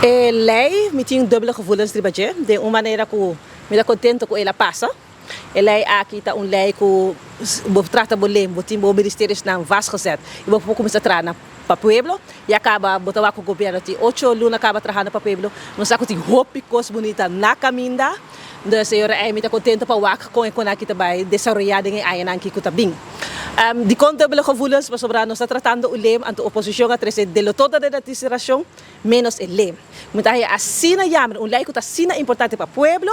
E lei, mi tin dubbele gevoelens riba dje. Den un manera ku mi ta kontento ku el a pasa. E lei aki ta un lei ku bo trata bo lem, bo tin bo ministerionan vastgezet i bo por kuminsá traha na pa pueblo. Ya kaba bo ta wak ku gobierno tin ocho luna kaba trahando pa pueblo. Nos sa ku tin hopi kos bunita na kaminda. Dus e ora ei mi ta kontento pa wak kon e kon aki ta bai desaroyá den e añanan aki ku ta bin. Dikon dubbele gevoelens? Pasobra nos ta tratando un lem, anto oposishon a trese de lo todo den administrashon menos e lem. Mi ta haña asina yamber, un lei ku ta asina importante pa pueblo,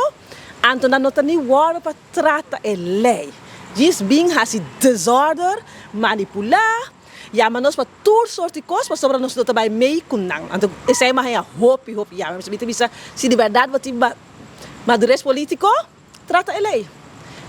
anto nan no ta ni wòrdu pa trata e lei. Djis bin hasi desorder, manipulá, yama nos pa tur sort di kos pasobra nos no ta bai mei ku nan. Anto esei mi a haña hopi hopi yamber. Mi ta bisa si di bèrdat bo tin madures polítiko, trata e lei.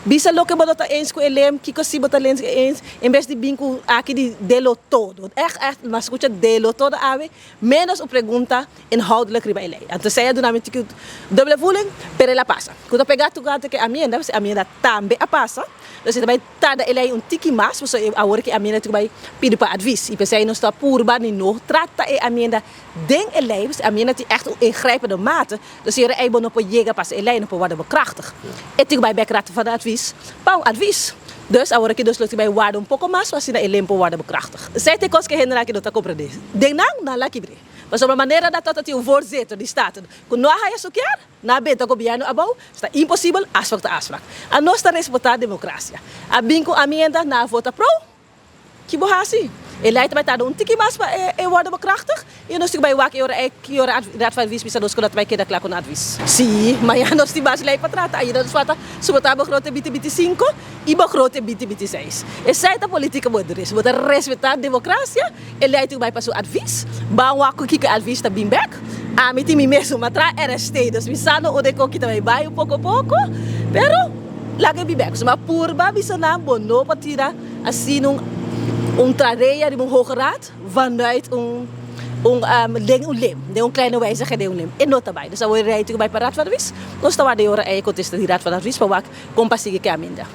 Bisa loke bo no ta eens ku e lem, kiko si bo ta eens, en bes di bin ku aki di de lo todo. Ègt ègt mi a skucha de lo todo awe, ménos un pregunta inhoudelijk riba e lei. Anto esei a duna mi tiki dubbele voeling, pero el a pasa. Ku ta pegá tokante ku e amienda, pasobra e amienda tambe a pasa, dus e ta bai tarda e lei un tiki mas, pasobra awor ku e amienda tin ku bai pidi pa advis. I p'esei nos ta purba di no trata e amienda den e lei, pasobra e amienda tin ègt un ingrijpende mate. Dus e ora ei bo no por yega pasa e lei no por wordo bekrachtig. E tin ku bai bek Raad van Advies pa un advies. Dus awor aki nos lo tin bai warda un poko mas pa asina e lei por wordo bekrachtig. Esei ta e kos ku e hendenan aki no ta komprendé. Den nan, nan la kibr'é. Pasobra manera nan tabata tin un voorzitter di Staten ku no a haya su kier, nan a benta gobièrnu abou, esta imposibel, afspraak ta afspraak. Anos ta respetá demokrasia. A bin ku amienda, nan a vota pro. Ki bo hasi? E lei ta bai tarda un tiki mas pa e wordo bekrachtig i nos tin ku bai wak e ora ei ki ora Raad van Advies bisa nos ku no ta bai keda kla ku nan advies. Sí, mañana nos tin mas lei pa trata. Ainda nos falta soportá begroting binti binti sinku i begroting binti binti seis. Esei ta politica bo dres. Bo ta respetá demokrasia, e lei tin ku bai pa su advies. Ban wak ku kiko e advies ta bin bek. Ami tin mi mesun m'a traha RST, dus mi sa no unda e koki ta bai bai un poko poko, pero laga e bin bek. Pasobra purba bisa nan bo no por tira. Asina un un tarea riba un hoge raad vanuit un un den un lem, den un kleine wijziging den un lem. E no ta bai. Dus awor e rei tin ku bai pa Raad van Advies. Nos ta warda e ora ei e kontesta di Raad van Advies pa wak kon pa sigui ke aminda.